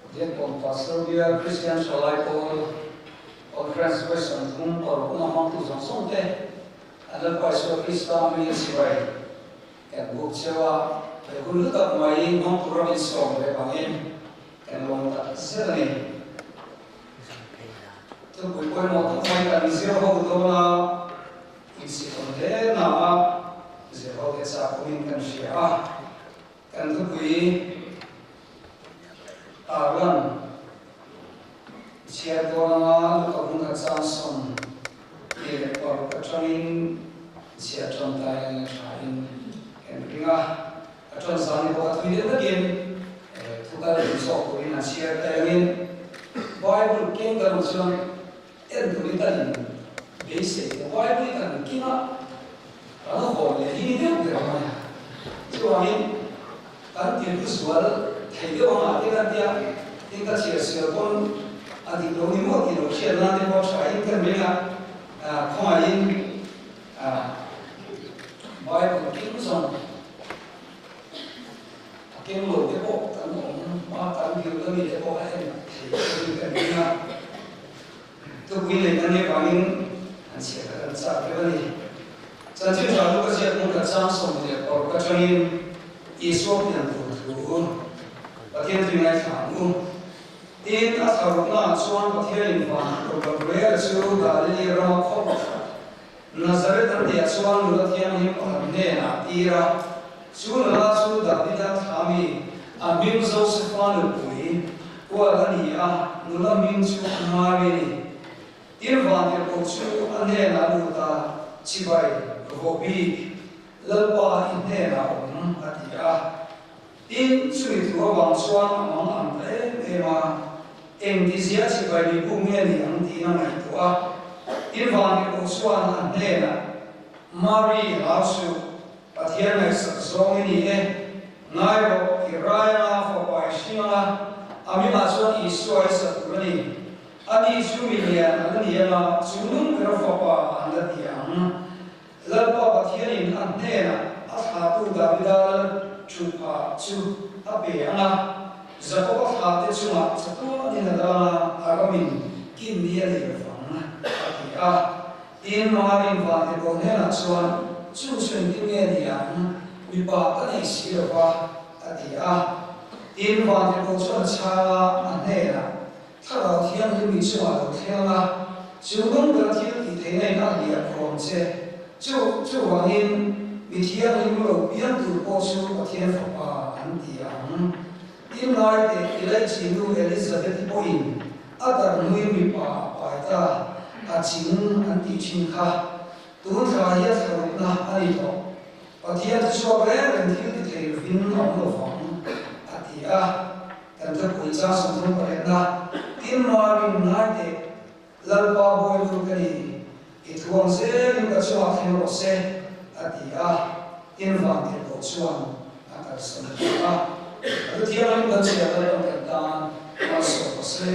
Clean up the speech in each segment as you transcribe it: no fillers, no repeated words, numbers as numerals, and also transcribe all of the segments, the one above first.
Diankawn Pastor Bial Kristian Thalai Pawl Conference vawi 30 parukna hmangtu zawng zawng te an Lalpa Isua Krista hmingin sipai kan buk cheu a, he hun hlu tak mai hmang tura min sawm leh vangin kan lawm tak zet a ni. Thupui pawimawh tak mai kan zir ho dawn a, insipawn hle na a zir ho te chak awmin kan hria a. Kan thupui tarlan chhiar dawn anga Luka hmun khat chang 16 atangin chhiar tan tai ang tha in kan ring a, a tan zan ni bawk a thui deuh vekin thu kal duh zawk turin a chhiar tai angin Bible keng kan awm chuan en turin kan in beisei te Bible hi kan king a, kan hawn leh hi ni deuh ber ang mai a. Chuvangin kan tirtu sual thei deuh anga te kan tia tin ka chhiar sual pawn a dik lo ni maw tih lo hriat nan te pawh tha in kan ring a, khawngaihin Bible king zawng a keng lo te pawh kan awm a, kan bialna mi te pawh a en thei in kan ring a. Thupui nei kan nih vangin an chhiat kha kan chak deuh a ni. Chanchin tha chu ka ziak hmun khat chang 16 atangin Isua pian tur thu Pathian tui ngaithla ang u. Tin, a thlaruknaah chuan Pathianin van tur Gabriela chu Galili rama khaw pakhat Nazareth an tihah chuan nula thianghlim pakhat hnenah a tir a. Chu nula chu Davida thlami, a hming Josefa nupui, kual a ni a, nula hming chu Mari a ni. Tin, vantirhkoh chu a hnenah a lut a, Chibai, vawhbik, Lalpa i hnenah awm, a ti a. Tin, chumi thu avang chuan a mang ang ta em em a, engtizia chibai mi buk nge ni ang tiin a ngaihtuah a. Tin, vantirhkoh chuan a hnenah, Mari, hlau suh, Pathian ngaihsak zawng i ni e, ngai rawh, i rai anga fapa i hring anga, a mimah chuan Isua i sa tur a ni. Ani chu mi lian a la ni anga, chu nung bera fapa an la ti ang. Lalpa Pathianin a hnenah a thlahtu Davida lal thutphah chu a pe ang a, Jakoba thlahte chungah chatuanin a dal ang a, a ramin kin ni a nei lo vang, a ti a. Tin, Marin vantirhkoh hnenah chuan, Chu chu engtin nge ni ang? Mipa ka nei si lo va, a ti a. Tin, vantirhkoh chuan a chhang a, a hnenah, Thlarau Thianghlim i chungah lo thleng ang a, chu nung bera thil tih theihna in a hliah khawm che. Chu, chuvangin, mi thianghlim lo piang tur pawh chu Pathian Fapa an ti ang. Tin ngai teh Elijah nu Elizabeth-i pawhin a darhnuin mipa a pai ta, a ching an tih thin kha. Tun thla hi a thlarukna a ni tawh. Pathian chu chhuak reng reng thil ti thei lovin a awm lo vang, a ti a. Kan thupui chang 38 tin Marin ngai teh, Lalpa bawitu ka ni, i thuang zelin ka chungah thleng rawh se, a ti a, tin vantirhkoh chuan a kalsan ta a. A thu thianghlim kan chhiar Lalpan kan tan malsawm rawh se.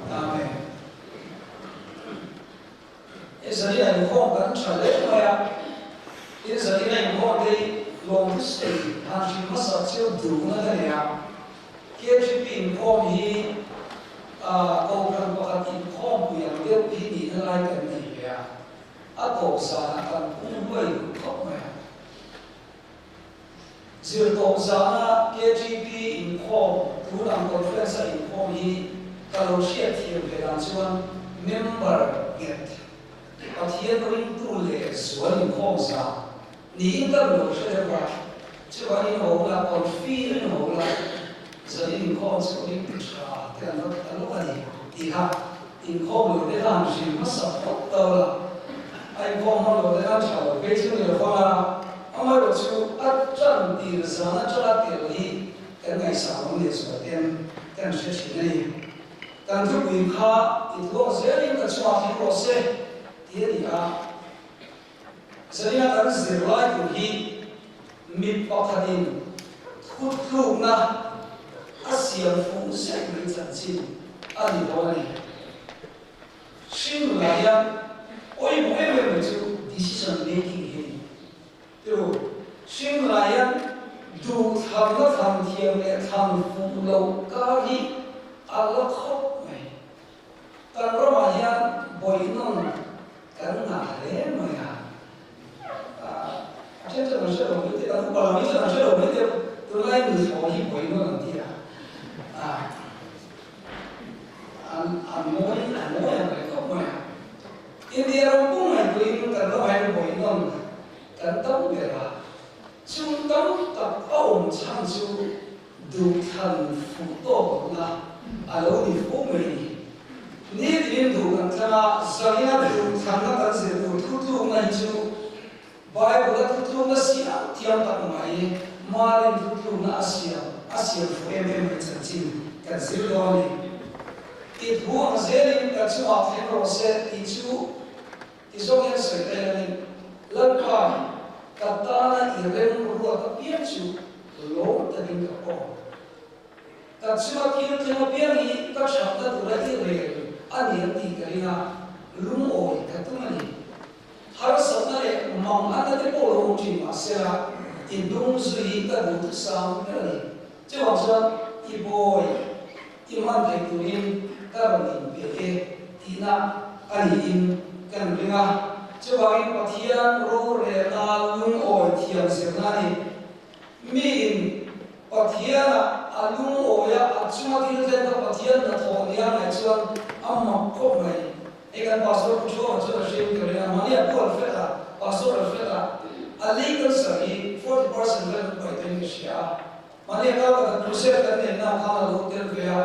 Amen. Zalina inkhawm kan tha hle mai a, tin Zalina inkhawm te hi lawmthu sawi han hrilh hmasa chiu duhna ka nei a. KGP inkhawm hi Kohhran pakhat inkhawmpui ang deuh hi nihna lai kan nei ve a, a tawp zanah kan pung hluai duh khawp mai a. Zirtawp zana KGP inkhawm, tun ang conference a inkhawm hi ka lo hriat thiam ve dan chuan member nghet, Pathian ringtu leh zual inkhawm zan niin ka lo hre deuh a, chuvangin ho la, confi ring ho la, zanin inkhawm chu ringtu tha te an va ta lawk a ni tih kha inkhawm lo te khan hrilh hmasa phawt ta ula, a inkhawm hman lo te khan tha lo phei chu ni lo vang a. Amaherawh chu a tan tir zan atanga tel hi kan ngaihsang awm leh zual ten kan hre thin a ni. Kan thupui kha i tluang zelin ka chungah thleng rawh se ti a ni a. Zanina kan zirlai tur hi mi pakhatin thutlukna a siam fuh zet mai chanchin a ni dawn a ni. Hring nunah hian pawimawh em em mai chu decision making hi a ni. Tiru, hring nunah hian duh thlanna thlan thiam leh thlan fuh loh kar hi A la khawp mai. Kan ramah hian bawihnawm kan ngah hle mai a. A then chuan an hre lo mai te, kan upa lam hi chuan an hre lo mai te, tunlai nuthlawi hi bawihnawm an ti a. An an mawi an mawi ang reng khawp mai a. India ram pum ngaihtuahin kan ramah hian bawihnawm kan tam ber a. Chung tam tak a awm chhan chu Duhthlan fuh tawk lohna a lo ni fo mai a ni. Nitin duh kan thlang a, zangina duhthlanna kan zir tur thutlukna hi chu Bible-a thutlukna siam thiam tak mai, Marin thutlukna a siam a siam fuh em em mai chanchin kan zir dawn a ni. I thu ang zelin ka chungah thleng rawh se tih chu ti zawk hian sawi ta hianin, Lalpa, ka tana i rem ruat apiang chu lawm takin ka pawm. Ka chunga thil thleng apiang hi ka thatna tura i rel a ni ang tih ka ring a, lungawi ka tum a ni. Harsatna leh manganna te pawh lo awm thin mah sela, i hnung zui hi ka duhthusam ber a ni. Chuvang chuan i bawi i hman theih turin ka rawn inpe e tihna a niin kan ring a. Chuvangin Pathian rorelna lungawi thiam zirna a ni. Miin Pathiana a lungawia a chunga thil thleng kha Pathian hnathawh nia ngaih chuan a mak khawp mai. Hei kan Pastor Pu Thuama chuan a hriat ka ring a, mahni a puan fek a, Pastor a fek a, a legal sir hi 40% vel an paih tawhin ka hria a. Mahni a kal tak a crusade kan neih na khan a lo tel ve a,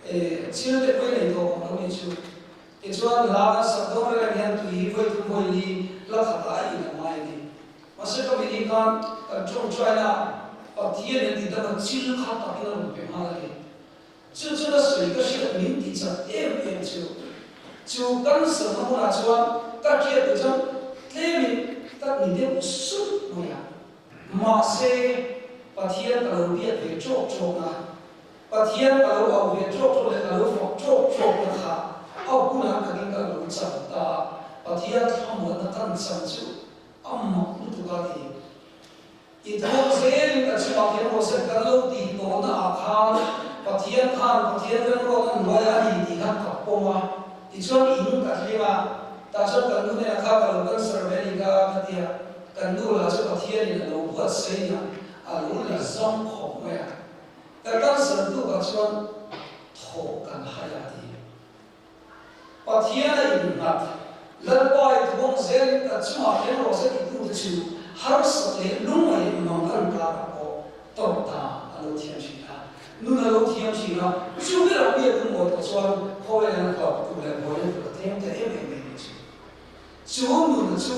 e chil te pawhin ei tawh awm lo ni chu. Tichuan hla kan sak dawn reng hian tui hi vawi thum vawi li la khat ah a in a ngai a ni. Mahse ka mini khan kan tawngtai na Pathian in ti dam a chil kha takin a rawn pe nghal a ni. Chu chu ka sawi ka hriat min ti chak em em chu. Chu cancer na hmunah chuan ka hriat duh chuan tlemin ka ni deuh sup mai a. Mahse, Pathian ka lo biak ve ṭawk ṭawk a, Pathian ka lo auh ve ṭawk ṭawk leh ka lo fak ṭawk ṭawk na kha a hunah takin ka lo cham ta a, Pathian thlamuanna kan cham chu a mak lutuk a ti. I thawk zelin ka chungah hian Moses kan lo tih tawhna ah khan Pathian khan Pathian remruat a hnuai a ni tih kha ka pawm a, tichuan in ka thleng a, tah chuan kan nu hnenah kha ka lo cancer ve a ni ka ka ti a, kan nu lah chu Pathianin a lo buatsaih a, a lo la zam khawp mai a, ka cancer tukah chuan thawh kan hai a ti. Pathian a innghat, Lalpa i thuang zelin ka chungah thleng rawh se titute chu harsat leh lungngaih mang an karah pawh tawrh dan a lo thiam thin a, nun a lo thiam thin a, chu berah mi a lungawi tawh chuan khawvel hian hlauh tur leh buaina tur a tlem ta em em mai ni chu. Chu nun chu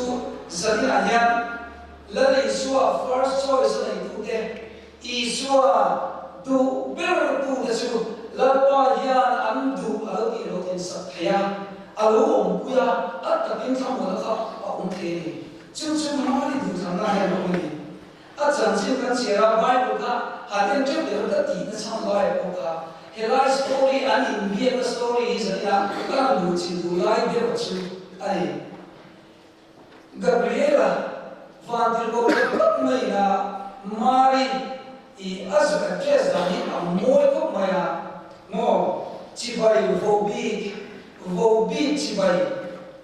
zaninah hian Lal Isua first choice a neitute, Isua duh bertute chu Lalpa hian an duh a lo tih lo thinsak thei a, a lo awmpui a, a takin thlamuana kha a awm thei a ni. Chu chu mahni duhthlanna hian a awm a ni. A chanchin kan chhiar a, Bible kha han en teuh deuh ka tihna chhan lai pawh kha helai story an inbiakna story hi zaninah ka rawn duh chin duh lai deuh chu a ni. Gabriela vantirhkoh leh phawt maiin a Mari i a zuk address dan hi a mawi khawp mai a, maw chibai vohbik vohbik chibai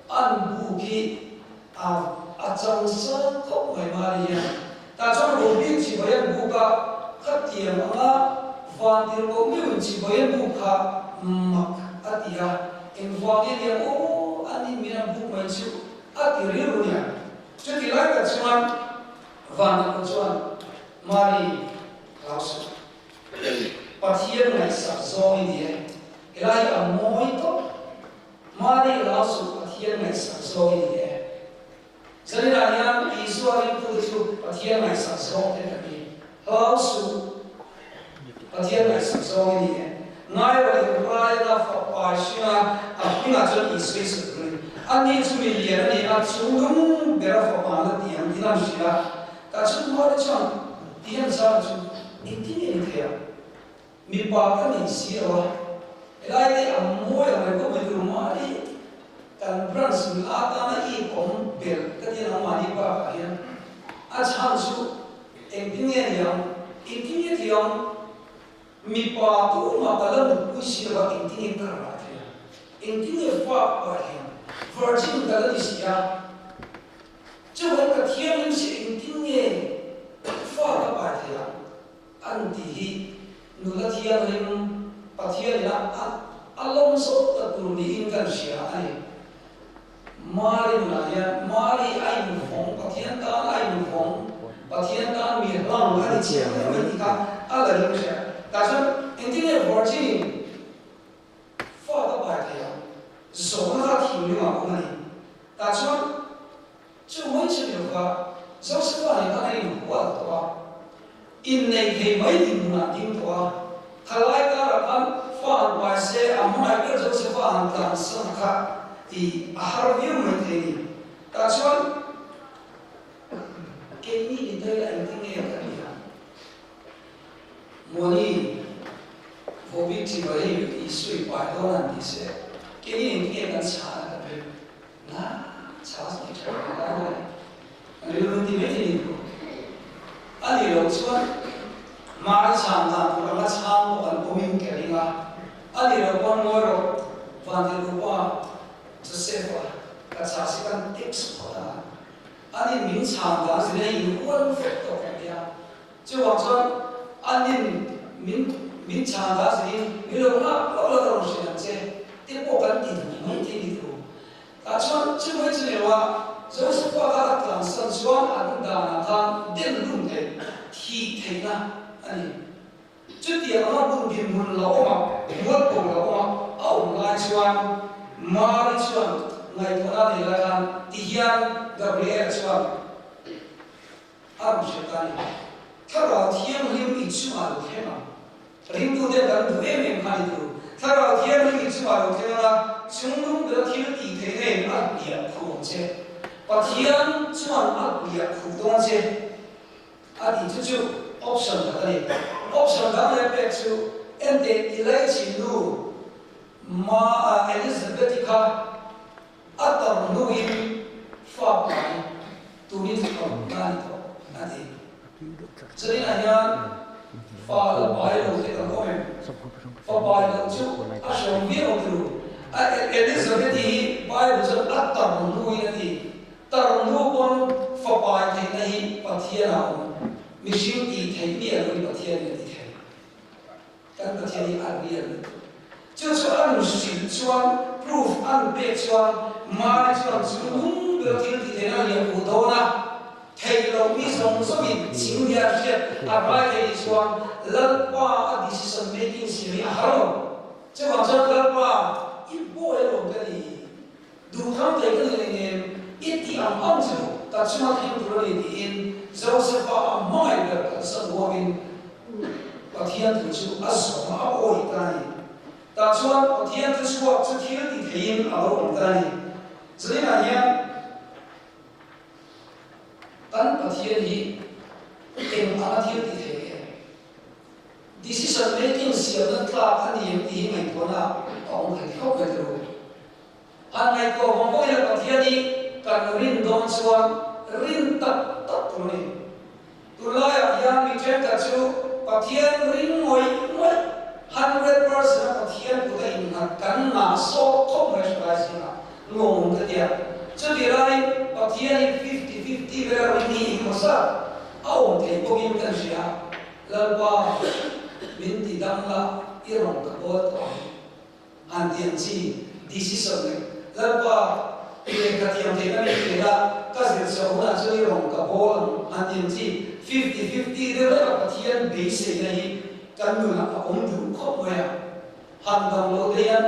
an buk hi A a chang sang khawp mai Mari hian. Tah chuan Robin chibai an buk a, khatiang anga vantirhkoh meuhin chibai an buk kha mak a ti a, engvangin hian aw an in min an buk mai chu a ti rilru nia. Chuti lai tak chuan vantirhkoh chuan Mari hlau suh. Pathian ngaihsak zawng i ni e, helai hi a mawi tawp. Mahni hlau suh Pathian ngaihsak zawng i ni e. Zaninah hian Isua ringtu chu Pathian ngaihsak zawng te kan ni. Hlau suh Pathian ngaihsak zawng i ni e. Ngai rawh in Raina fapa hringa a hmingah chuan Isua i sawi tur a ni. Ani chu mi lian a ni a, chung lung bera fapa la ti ang tin an hrilh a. Tah chuan Mari chuan ti an zar chu engtin nge ni thei ang? Mipa ka nei si lo a, helai te a mawi ang reng khawp mai tur mahni kan branch nula atana i awm belh ka ti ang mahni bakah hian a chhan chu engtin nge ni ang, engtin nge ti ang? Mipa tumah ka la nutpui si lo a, engtin nge ka rah thei ang? Engtin nge fa ka pai thei ang? Virgin ka la ni si a, chuan ka thianghlim si engtin nge fa ka pai thei ang? An ti hi nula thianghlim Pathianin a a lawm zawk tak tur niin kan hria a ni. Mari nunah hian Mari a invawng, Pathian tan a invawng, Pathian tan mi hlang a ni chiang deuh mai tih kha a la ring hria. Tah chuan engtin nge Virgin-in fa ka pai thei ang? Zawhna kha thinlungah a awm a ni. Tah chuan chu mai chu ni lova Josefa nen khan an inhual tawh a, Inneih thei mai dinhmunah ding tawh a, thalai karah khan fa han pai se a hmangaih ber Josefa han tlansan kha tih a har viau mai thei a ni. Tah chuan keini ni daih a engtin nge kan ni ang? Mawni Vawbik chibai hei Isua i pai dawn han ti se, keini engtin nge kan chhan a kan ring? Na chhas ti tha lo lai lai rilru ti mai thei ni thu a nih loh chuan Mari chhan dan tur anga chhang pawh kan awmin ka ring a, a nih loh pawn ngawi rawh Vantirhlupa Joseph-a ka chhas hi kan text phawt ang a, ani min chhan dan zir hi in hual vek tawh kan nia, chuvang chuan anin min min chhan dan zirin min lo nghak hlauh la ka rawn hrilh ang che te pawh kan ti duh mai thei ni thu. Tah chuan chu mai chu ni lo a, Josepha kha a tlansan chuan an danah khan den lum theih, thih theihna a ni. Chutiang anga hun dinhmun la awm a, mualpho la awm a, a awm lai chuan Mari chuan ngaihtuahna nei lai khan tihian Gabriela chuan a rawn hrilh ta a ni. Thlarau Thianghlim i chungah lo thleng ang. Ringtute kan duh em em kha ni tur. Thlarau Thianghlim i chungah lo thleng anga chungnung bera thil tih theihna in a hliah khuh ang che. Pathian chuan a hliah khuh dawn che a tih chu chu option khat a ni. Option dang leh pek chu enteh i laichin nu Ma Elizabeth-i kha A tar hnuin fa pai turin thawm na ni tawh a ti. Chutiangah hian fa la pai lo te kan awm em? Fa pai loh chu a hreawm viau ang tilo. A Elizabeth-i hi Bible chuan a tar hnuin a ti. Tar hnu pawn fa pai theihna hi Pathian ah a awm. Mihring tih theih miah loin Pathianin a ti thei. Kan Pathian hi a real lutuk. Chu chu an hrilh chuan, proof an pek chuan, Mari chuan chu lung ber thil ti theihna a liam huh dawn a, theih loh mi zawng zawngin chinglia hriat a rai thei nih chuan Lalpa a decision making siam hi a har lo. Chuvang chuan Lalpa i pawi alawm ka ni. Duhthlang thei ka ni reng em? I tih ang ang chu ka chunga thleng tur a ni tiin Josefa a hmangaih ber kan sa huamin Pathian thu chu a zawm a, a awih ta a ni. Tah chuan Pathian thu chhuak chu thil ti theiin a lo awm ta a ni. Zaninah hian kan Pathian hi eng anga thil ti thei nge? Decision making siamna tlak a ni em tih hi ngaihtuahna a awm thei khawp mai tawh. Han ngaihtuah vawng vawng ila Pathian hi kan rin dawn chuan rin tak tak tur a ni. Tunlaiah hian mi thenkhat chu Pathian ring ngawih ngawih, 100% a Pathian kut a innghat kan ngah sawk khawp mai hrilai zingah lawmawm ka tia. Chutih laiin Pathian hi fifty fifty vela ring hi engemaw zat a awm thei bawkin kan hria. Lalpa, min ti dam la, i rawn ka bawl tawh ang. Han ti ang chi, decision leh Lalpa, i lehkha thiam theihna min pe la, ka zir chhoh hunah chuan i rawn ka bawl ang. Han ti ang chi, fifty fifty deuh veka Pathian beiseina hi kan nunah a awm duh khawp mai a. Han dam loh te hian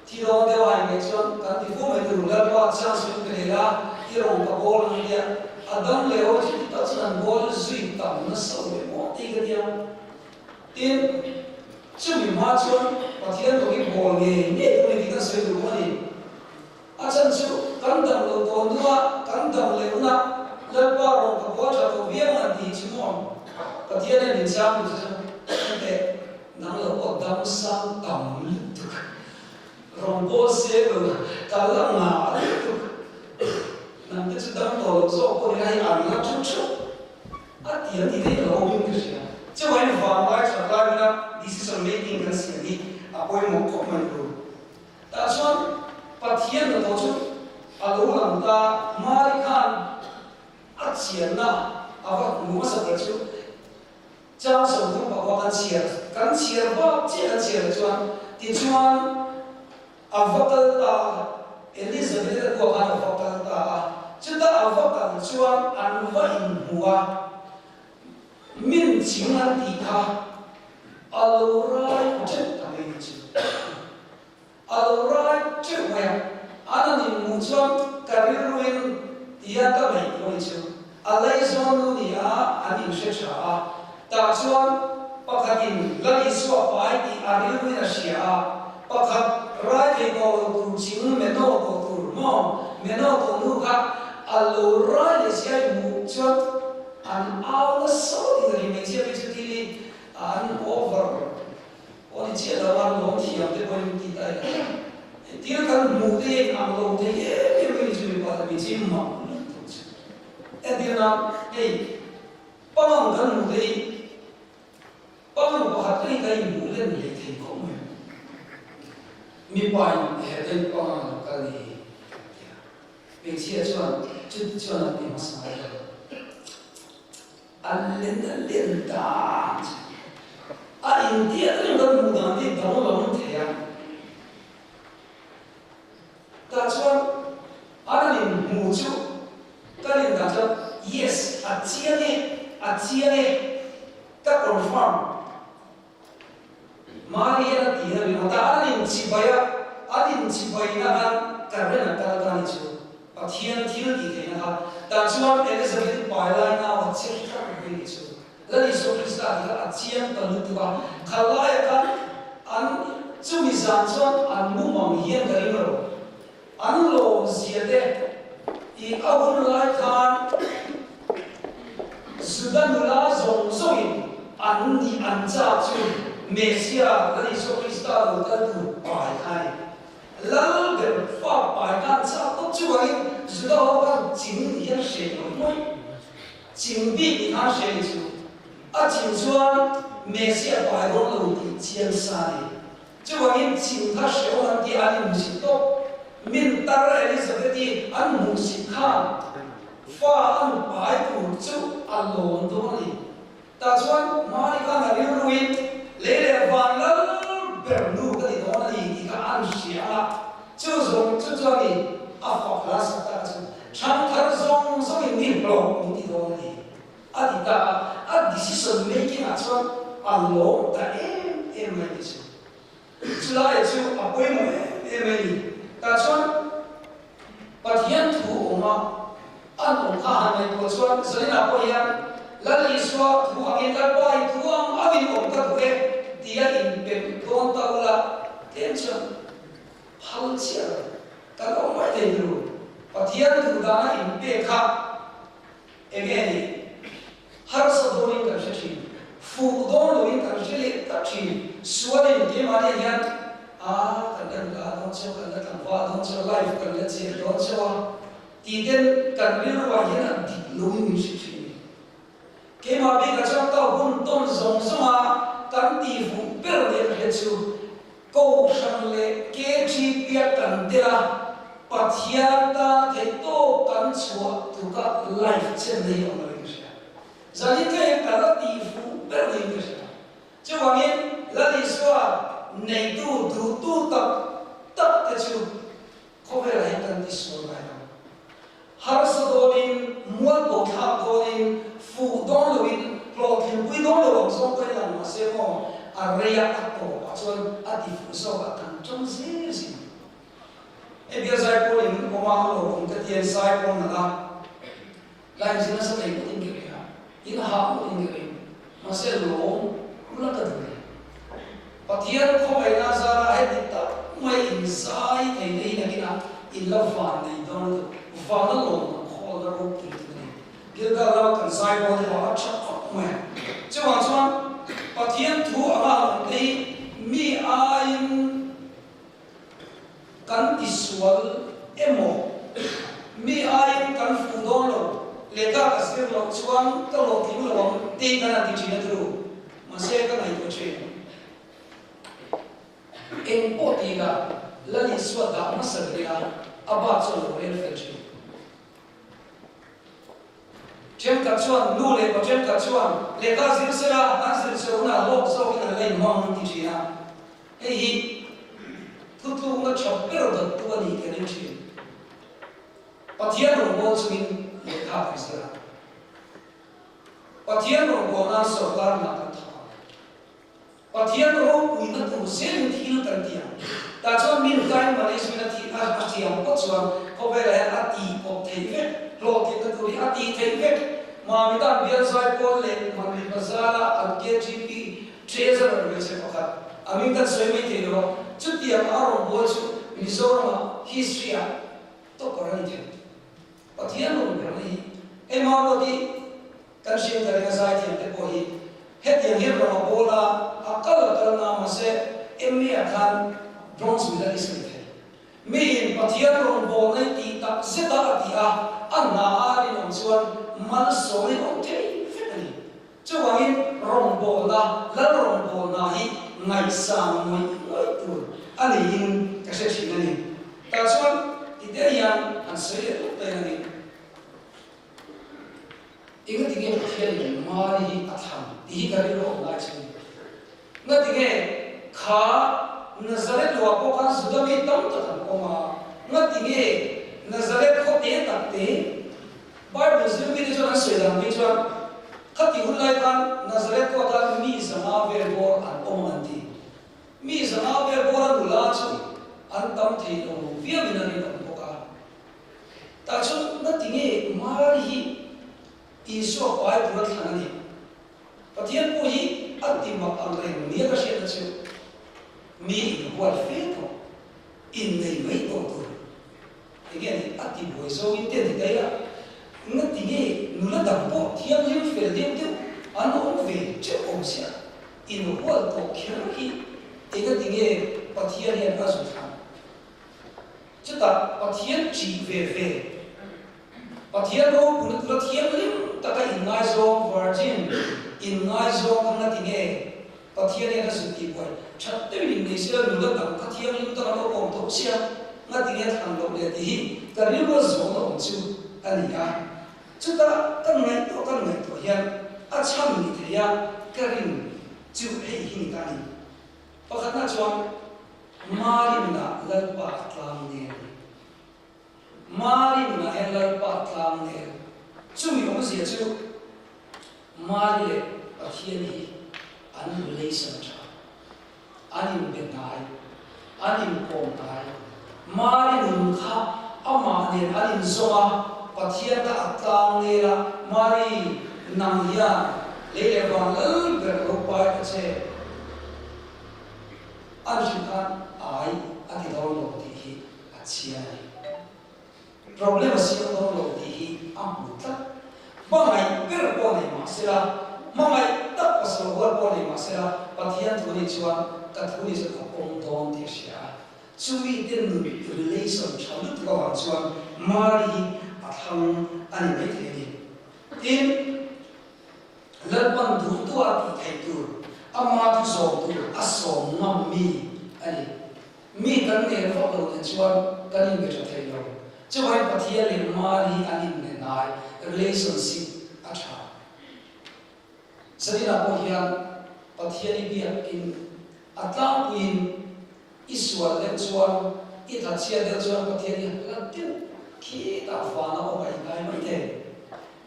thi dawn deuh a inneih chuan kan ti fo mai tur, Lalpa chance min pe leh la, i rawn ka bawl ang tia a dam leh ho chu ti tak chuan an bawl zui tam nasa lo leh maw tih ka tia. Tin, chumi hma chuan Pathian tawk hi bawl ngei ngei tur a ni tih kan sawi duh bawk a ni. A chan chu kan dam loh tawh hnua kan dam leh hunah Lalpa rawn ka bawl tha tawh viau ang tih chu maw Pathian hian min chang duh chu chu Nang lo pawh dam sang tam lutuk rawn bawl se lo kal a ngah lutuk nang te chu dam tawh loh zawk pawh ni a hei an la thu thup a ti an ti daih lo awmin ka hria. Chuvain vanglai that lai huna decision. decision making kan siam hi a pawimawh khawp mai tur. Tah chuan Pathian hnathawh chu a lo lang ta, Mari khan a chianna a va hmu hmasa ber chu Chang 35 kan chhiar kan chhiar bak chiah kan chhiar chuan tichuan a va kal ta a, Elizabeth a kuah khan a va kal ta a, chutah a va kal chuan an va inhmu a, Min ching an tih kha a lo rai teuh ta mai ni chu. A lo rai teuh mai a, an han inhmuh chuan ka rilruin tia ka ngaihtuah ni chu. A laizawn nu ni a, an inhre tha a, tah chuan pakhatin Lal Isua pai tih a rilruin a hria a, pakhat rai thei tawh lo tur ching meno tawh tur maw, meno tawh nu kha a lo rai leh sia inhmuh chuan An au nasa in ri hmeichhia phei chu thil hi an over pawh ni chiah lo an lawm thiam te pawhin ti ta ila thil kan hmuh te hian ang lo thei em em mai ni chu mipa leh hmeichhia hi mak lutuk chu entir nan hei pangang kan hmuh te hi pangang pakhat hi kan inhmuh len hlei thei khawp mai mipa in he pangang lo kal ni hi kan ti a. Hmeichhia chuan chuti chuan an ti hmasa ngai lo. A len a len dan chu a intiat reng kan hmuh dan hi danglam thei a. Tah chuan an han inhmu chu ka rin dan chuan yes a chiang e, a chiang e, ka confirm. Marian a ti a ringawt a, an inchibai a, an inchibaina khan current a kal ta ni chu, Pathian thil tih theihna kha. Tah chuan Elizabeth-i pai lai nau a che tlat mai ni chu. Lal Isua Krista tih kha a chiang ta lutuk a, kha laia khan an chumi zan chuan an mumang hian ka ring lo, an lawmzia te i a hun lai khan Juda nula zawng zawngin an nih an chak chu Messia Lal Isua Krista lo kal tur pai kha a ni. Lal ber fa pai kha an chak tawp chu vangin Juda ho khan ching nih hian hreh lo mai. Ching bik nih khan hreh ni chu. A ching chuan Messia pai dawn lo tih chiang sa a ni. Chuvangin chim kha hrehawm an ti a, an inhmusit tawp. Min tar Elizabeth-i an hmuhsit khan fa an pai tur chu a lawm dawn a ni. Tah chuan Mari khan a rilruin lei leh van lal ber nu ka ti dawn a ni tih kha an hria a, chu zawng chu chuan i a fak hla sak tak chu thangthar zawng zawngin ni hlawh min ti dawn a ni. A ti ta a, a decision making ah chuan a lawm ta em em mai ni chu. Chulai chu a pawimawh em em mai ni. Tah chuan Pathian thu awm a, an awm kha han ngaihtuah chuan Zaninah pawh hian Lal Isua thu angin Lalpa i thu ang angin awm ka duh e tia inpem dawn ta ula tlem chuan phal chiah lo kan awm mai thei tur. Pathian duh dana inpek kha Enge ni? Harsa dawnin kan hre thin, fuh dawn loin kan hre leh tak thin. Sualin keimahni hian a kan la nula dawn cheu, kan la tlangval dawn cheu, life kan la cheng dawn cheu a tih ten kan rilruah hian a dik loin min hre thin. Keimah bikah chuan ka hun tawn zawng zawnga kan tih fuh ber leh ka hriat chu Kohhran leh KTP a kan tel a, Pathian tan theihtawp kan chhuah tluk a life chen na hi awm loin ka hria. Zanin kha hian ka la tih fuh ber niin ka hria. Chuvangin Lal Isua neitu duhtu tak tak te chu khawvelah hian kan tisual ngai lo. Harsa dawnin, mualpho thlak dawnin, fuh dawn loin, hlawhtlinpui dawn lo ang zawng pawhin lang mahse maw, a reia a tawpah chuan a ti fuh zawk a kan tang zel zin. Hei bial zai pawl in awm a, lo awm ka tian zai pawl nalh a, line zin nasa thei ngawt in ka ring a, in hah ngawt in ka ring, mahse lawm ula ka duh e. Pathian khawngaihna zara heti tak mai in zai thei te hi nakinah in la van nei dawn a tu vana lawm ang khawl la ropui tuk a ni. Gilgal lama kan zai bawl te pawh a tha khawp mai a. Chuvang chuan Pathian thu anga awm te hi mi aiin kan tisual emaw mi aiin kan fuh dawn lo lehkha ka zir loh chuan ka hlawhtling lo ang tih kan han ti thin a turu. Mahse ka ngaihtuah thin. Lal Isua dah hmasa ber ila a bak chu a lo rel fel thin. Thenkhat chuan nu leh pa thenkhat chuan lehkha zir sela an zir chhe hunah hlawk zawkin an la inhmang an ti thin a. Hei hi thutlukna tha ber dawttu a nih ka ring thin. Pathian rawngbâwl chungin lehkha kan zir a. Pathian rawngbâwl nan sawrkar hna kan thawk ang. Pathian ropuina tur zelin thil kan ti ang. Tah chuan min time management a thi a a thiam phawt chuan khawvelah hian a tih kawp theih vek, hlawhtlinna tur hi a tih theih vek. Mami tan bial zai pawl leh Manmi Bazar-a an KGP Treasurer hmeichhe pakhat a hming kan sawi mai thei lo a, chutiang a rawngbâwl chu Mizoram-ah history-ah topper a ni thei. Pathian rawngbâwlna hi engmah ruat hi kan hriat ta ringa zaithiam te pawh hi hetiang hian rawng a bawl a, a kal a kal na mahse MA ah khan bronze medalist a ni thei. Miin Pathian rawngbâwlna hi tih tak zeta a ti a, a hna a rinawm chuan malsawm hi a awm thei vek a ni. Chuvangin rawngbâwlna, lal rawngbâwlna hi ngaihsang ngawih ngawih tur a niin ka hre thin a ni. Tah chuan tite hian han sawi leh tawp daih a ni. Engatinge Pathianin Mari hi a thlan tih hi ka rilru awm lai chu ni. Ngatinge kha Nazareth luah pawh khan Juda mi tam tak an awm a, ngatinge Nazareth khaw te tak te Bible zirmite chuan an sawi dan phei chuan khati hun lai khan Nazareth khaw khan mi 500 vel bawr an awm ang an ti. Mi 500 vel bawr a nula chu an tam thei lo viauin a rinawm bawk a. Tah chuan ngatinge Mari hi Isua pai tur a thlan a ni? Pathian pawh hi a ti mak ang reng nia ka hriatna chu mi inhual fe tawh, innei mai tawh tur. Enge a nih? A ti buai zawngin te a ti daih a. Ngatinge nula dang pawh thianghlim fel deuh deuh an awm ve teuh awm sia, inhual tawh kher hi engatinge Pathian hian a zu thlan? Chutah Pathian ṭih ve ve, Pathian ropuina tura thianghlim taka inngaizawng, virgin, inngaizawng kha ngati nge Pathian hian a zut tih buai ṭhat deuhin innei sela nula dang kha thianghlim taka lo awm tawh sia ngati nge thlan loh leh tih hi ka rilru a zawn awm chu a ni a. Chutah kan ngaihtuah kan ngaihtuah hian a chhan ni thei a ka rin chu hei hi ni ta a ni. Pakhatna chuan Mari nunah Lalpa a tlang nel. Mari nunah hian Lalpa a tlang nel. Chumi awmzia chu Mari leh Pathian hi an relation tha, an inbe hnai, an inkawm hnai. Mari nun kha amah nen an inzawm a, Pathian kha a tlang nel a, Mari nang hian lei leh van lal ber lo pai ta che. A hrilh khan ai a ti dawn lo tih hi a chhia a ni. Problem a siam dawn lo tih hi a hmu tlat. Hmangaih ber pawh nei mah sela, hmangaih tak pasal huat pawh nei mah sela, Pathian thu nih chuan ka thu nih chuan a pawm dawn tih a hria a. Chumi te nun relation tha lutuk avang chuan Mari hi a thlang a ni maithei a ni. Tin, Lalpan duhtu a tih theih tur, ama thu zawm tur a sawm ngam mi a ni. Mi kan nel vak lo nen chuan kan inbe tha thei lo. Chuvangin Pathian leh Mari hi an inbe hnai, relationship a tha. Zaninah pawh hian Pathian i biakin a tlangpuiin i sual deuh chuan, i thatchhiat deuh chuan Pathian hi hlat deuh khitah vana awm a ingai mai thei.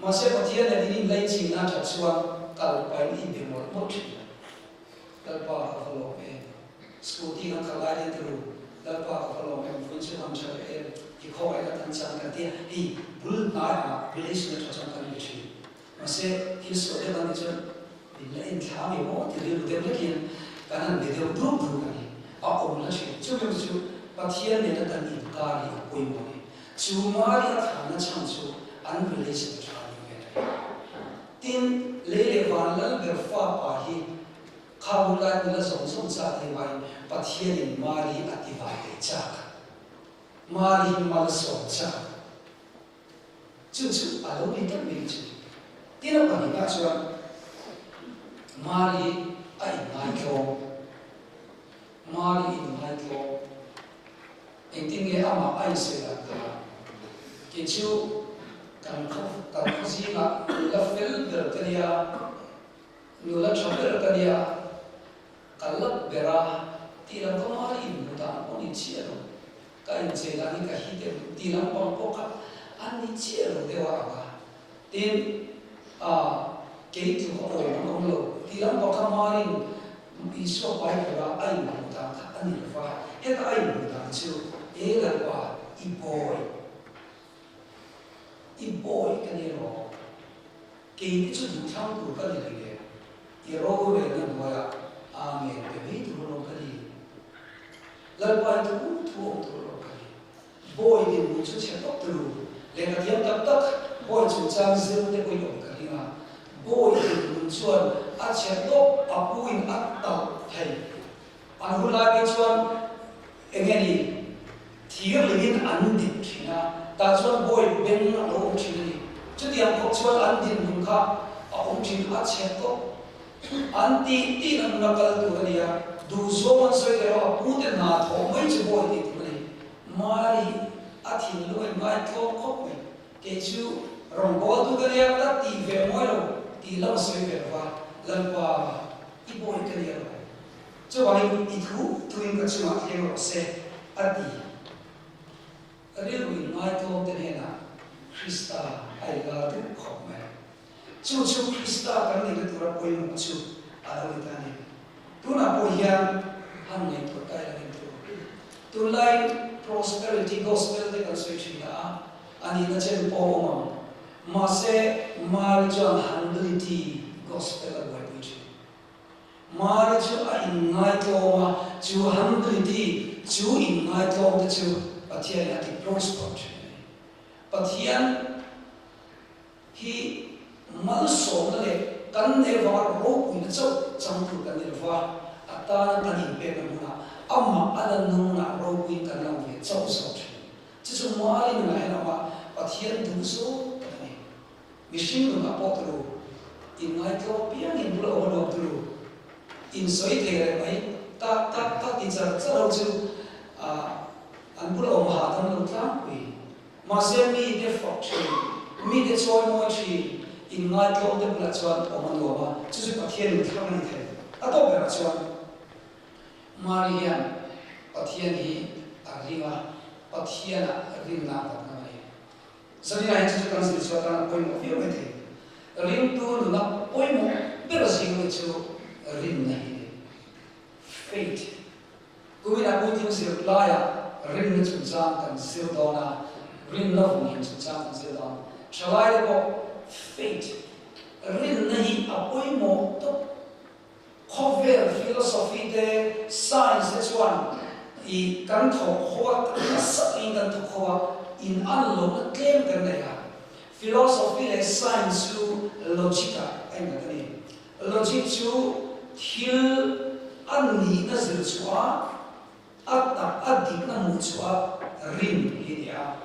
Mahse Pathian nen in inlaichin a that chuan kal pain i be mawlh mawlh thin. Lalpa ka va lawm em? Scooty kan khalh lai deuh turu, Lalpa ka va lawm em? Vawiin chu kan tha leh em? I khawngaih ka tan chang kan tia, hei bul hnaiah relation a tha chuan kan be thin. Mahse thil sual deuh kan tih chuan min la en thla ngei maw ti rilru deuh hlek hian kan han be deuh duk duk a ni. A awm la thin. Chumi chu Pathian nena kan inkar hi a pawimawh a ni. Chu Mari a thlanna chhan chu an relation tha ni ve a ni. Tin, lei leh van lal ber fa pa hi kha hun lai nula zawng zawng chak ni maiin Pathianin Mari hi a ti vai thei chak. Mari hi mal sawm chak. Chu chu a lo ni tlat mai chu. Tin a pahnihna chuan Mari hi a inngai tlawm. Mari inngai tlawm. Engtin nge amah a insawi dan kha? Kei chu kan khaw kan khaw zingah nula fel ber ka nia, nula tha ber ka nia, ka lap ber a tih lam ka mari inhmu dan pawh ni chiah lo. Ka inchei dan hi ka hit em tih lampang pawh kha a ni chiah lo deuh a ang a. Tin, a kei tluk a awm an awm lo tih lampang kha marin Isua Bible-a a inhmuh dan kha a ni lo va. Heta a inhmuh dan chu, E Lalpa, i bawi, i bawi ka ni rawh. Keite chu duhthlang tur ka ni rih le, i rorelna hnuaiah Amen pe mai tur alawm ka ni. Lalpa i thu thu awm tur alawm ka ni. Bawi dinhmun chu chhe tawp turu, lehkha thiam tak tak bawi chungchang zir te pawhin awm ka ring a. Bawi dinhmun chuan a chhe tawp a puin a talh thei. An hun lai phei chuan eng nge ni thir lingin an dip thin a, tah chuan bawi beng a lo awm thin a ni. Chutiang khawp chuan an dinhmun kha a awm thin a chhe tawp. An tih tih an la kal tur a ni a, duhzawng an sawi theih a, a pute hna thawh mai chu bawi tih tur a ni. Mari hi a thinlung in ngaitlawm khawp mai. Kei chu rawngbawltu ka nia, ka tih ve mawi lo tih lam a sawi ve lo va, Lalpa, i bawi ka nia lo. Chuvangin i thu thuin ka chungah thleng rawh se, a ti. Rilru in ngaitlawm te hnenah Krista a inlar duh khawp mai. Chu chu Krista kan nihna tura pawimawh chu a lo ni ta a ni. Tunah pawh hian han ngaihtuah ta ila eng tur. Tunlai prosperity gospel te kan sawi thin a, a nihna chen pawh a awm ang. Mahse, Mari chuan humility gospel a buaipui thin. Mari chu a inngaihtlawm a, chu humility, chu inngaihtlawm te chu Pathianin a ti prosper thin a ni. Pathian hi malsawmna leh kan neih avanga ropuina chauh chang tur kan ni lo va, a tana kan inpekna hmunah amah a la nungnah ropuiin kan lang ve chauh zawk thin. Chu chu Mari nunah hian a awm a, Pathian duh zawk tak a ni. Mihring nunah pawh turu, inngaihtlawm piangin bula awm a nuam turu, insawi thei reng mai, tak tak tak ti char char ho chu an bula awm hahdam lo tlangpui. Mahse mite fak thin, mite chawi mawi thin, inngaihtlawm te bulah chuan awm a nuam a, chu chu Pathian in thlang a ni thei. A tawp berah chuan Mari hian Pathian hi a ring a, Pathianah rinna a nghat ngam a ni. Zanina hi chu chu kan zir chu atan a pawimawh viau mai thei. Ringtu nuna pawimawh ber zing mai chu rinna hi a ni. Faith. Kuminah puitling zir laiah rinna chungchang kan zir dawn a, rinna vawngin chungchang kan zir dawn. Thalaite pawh faith, rinna hi a pawimawh tawp. Khawvel philosophy te, science te chuan i kan thawk ho a, nasa takin kan thawk ho a, in an lohna tlem kan nei a. Philosophy leh science chu logic ah a innghat a ni. Logic chu thil a nihna zir chhuah a, a tak a dikna hmuh chhuah a rin hi ni a.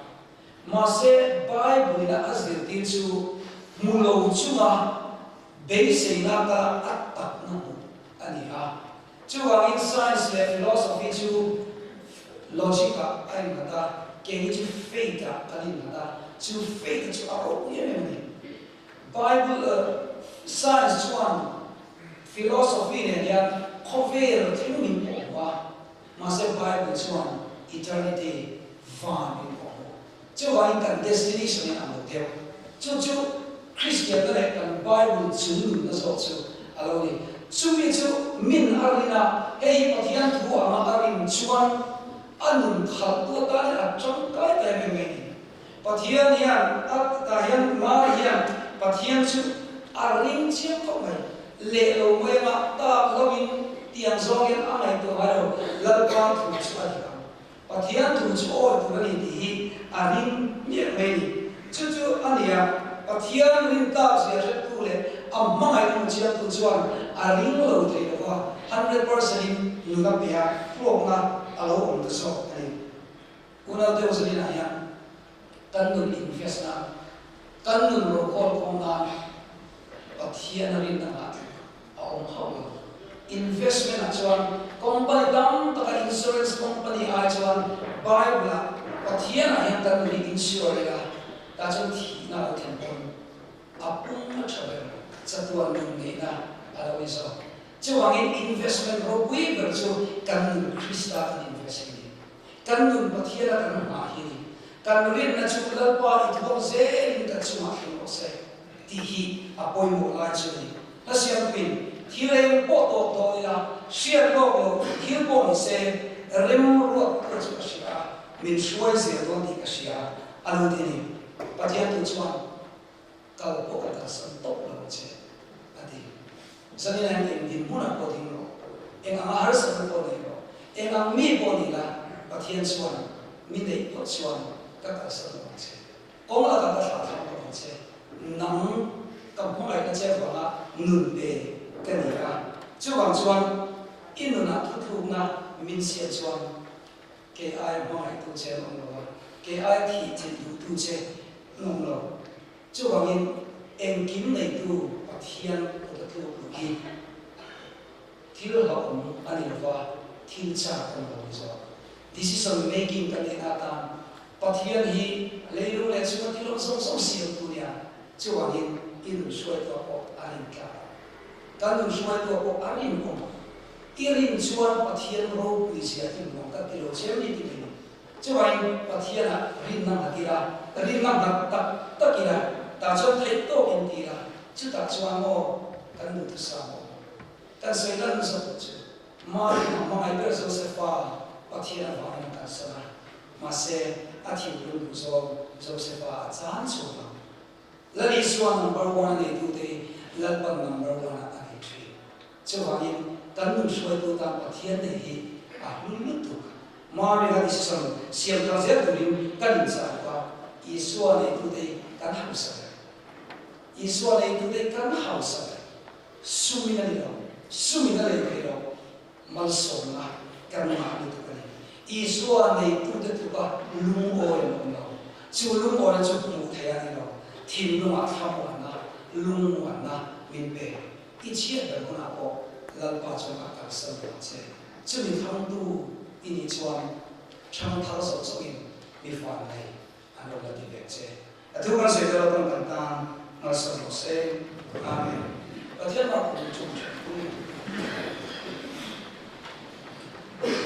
Mahse Bible ina a zirtir chu hmu lo chunga beiseina kala a takna hmuh a ni a. Chuvangin science leh philosophy chu logic ah a innghat a, keini chu faith ah kan innghat a, chu faith chu a ropui em em a ni. Bible science chuan philosophy nen hian khawvel thil min pawh hmu a, mahse Bible chuan eternity, van min pawh hmu. Chuvangin kan destination in ang lo deuh. Chu chu Kristianna leh kan Bible chungnunna zawk chu a lo ni. Chumi chu min a rin a, hei hi Pathian thu anga a rin chuan a nun khalhtu atan hian a tangkai ta em em mai a ni. Pathian hian a tah hian Mari hian Pathian chu a ring chiang khawp mai. Leh lo mai anga tak lo in tiang zawng hian a ngaihtuah ngai lo. Lalpa thu chu a dik ang. Pathian thu chu awi tur a ni tih hi a ring miah mai a ni. Chu chu a nia, Pathian rin tak zia hrettu leh a hmangaih hmu chiangtu chuan a ring lo thei lo va, 100% in nun a pe a, hlawkna a lo awm ta zawk a ni. Unau deuh zaninah hian kan nun invest nan, kan nun rokawl kawng nan Pathian a rinna nghah tluk a awm hauh lo. Investment ah chuan company tam taka in insurance company ai chuan Bible ah Pathian ah hian kan nun hi insure ila tah chuan thihna a lo thlen pawn a pum a tha ber chatuan nun neihna a lo ni zawk. Chuvangin investment ropui ber chu kan nun Krista kan invest hi ni. Kan nun Pathian a kan nghah hi ni. Kan rinna chu Lalpa i thuak zelin kan chungah thleng rawh se tih hi a pawimawh lai chu a ni. Hla siampuiin thil eng pawh tawh tawh ila hriat lawk lo thil pawh ni se remruat te chu ka hria a, min hruai zel dawn tih ka hria a lo ti a ni. Pathian tu chuan kal pawh ka kalsan tawp lo ang che a ti. Zanin ah hian eng dinhmunah pawh ding rawh, eng anga harsatna pawh nei rawh, eng ang mi pawh ni la, Pathian chuan mi neih phawt chuan ka kalsan lo ang che. Kawng lakah ka thlah thlang lo ang che. Nang ka hmangaihna che vanga nun pe ka ni a, chuvang chuan i nunah thuthlukna min siam chuan Kei aia hmangaihtu che an awm lo a, kei aia thih thilh duhtu che an awm lo. Chuvangin engkim neitu Pathian kut a tluk luh hi thil hlauhawm a ni lova, thil chak a ni lo ni zawk. Decision making kan neihna atan Pathian hi leilung leh chhunga thil awm zawng zawng siamtu nia, chuvangin i nun hruaituah pawh a rintlak ang. Kan nun hruaituah pawh a rinawm ang. I rin chuan Pathian ropui zia i hmu ang ka ti lo che mi ti thei. Chuvain Pathianah rinna nghat ila, rinna nghat tak tak ila, tah chuan theih tawk in ti ila, chutah chuan maw kan duhthusam awm. Kan sawi lan zawk chu Mari a hmangaih ber Josefa Pathian avangin a kalsan a, mahse a thinlung duh zawng Josefa a chan chhuak ang. Lal Isua number one a neitute hi Lalpan number one ah a nei thin. Chuvangin kan nun hruaitu tan Pathian nei hi a hlu lutuk. Mari a decision siam thar zel turin kan inchah bawk a, Isua neitute hi kan hausa ber. Isua neitute hi kan hausa ber. Sumin a ni lo, sumin a lei thei lo. Malsawmna kan ngah lutuk a ni. Isua neitute tluka lungawi an awm lo. Chu lungawina chu hmuh theih a ni lo. Thinlungah thlamuanna, lungmuanna min pe. I chhiat ber hunah pawh Lalpa chuan a kalsan lo ang che. Chumi thlangtu i nih chuan thangthar zawk zawkin mi fan nei an lo la ti ve che. A thu kan sawi te lo pawn kan tan malsawm rawh se. Amen. Pathian ram kum chung thin pui.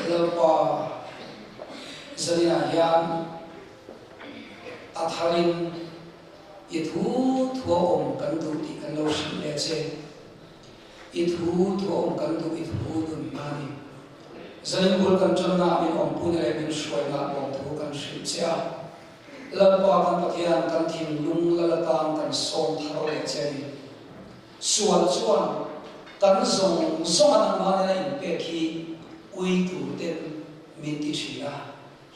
Lalpa zaninah hian a tharin i thu thua awm kan duh tih kan lo hrilh leh che. I thu thu awm kan duh i thu nun hna ni. Zanin bul kan tanna ah min awmpuna leh min hruaina ah lawmthu kan hrilh che a. Lalpa kan Pathian kan thinlung lal atan kan sawm thar leh che a ni. Sual chuan kan zawng zawng a nangmah nena inpek hi ui tur ten min ti thin a.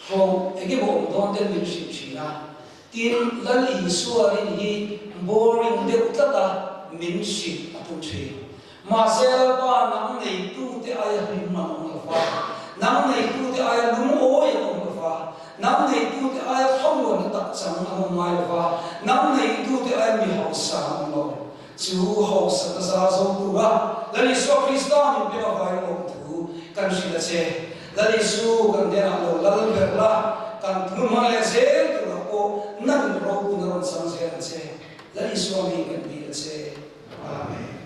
Hlawh eng emaw awm dawn ten min hrilh thin a, tin Lal Isua rin hi boring deuh tlat a min hrilh a tum thin. Mahse Lalpa nang neitute aia hlim an awm lo va, nang neitute aia lungawi an awm lo va, nang neitute aia thlamuanna tak chang an awm ngai lo va, nang neitute aia mi hausa an awm lo. Chu hausa ka za zo tura Lal Isua Krista min pek avangin lawmthu kan hrilh a che. Lal Isu kan hnenah lo lal ber la, kan phun hman leh zel turah pawh nang ropun a rawn chang zel ang che. Lal Isua mi kan dil a che. Amen.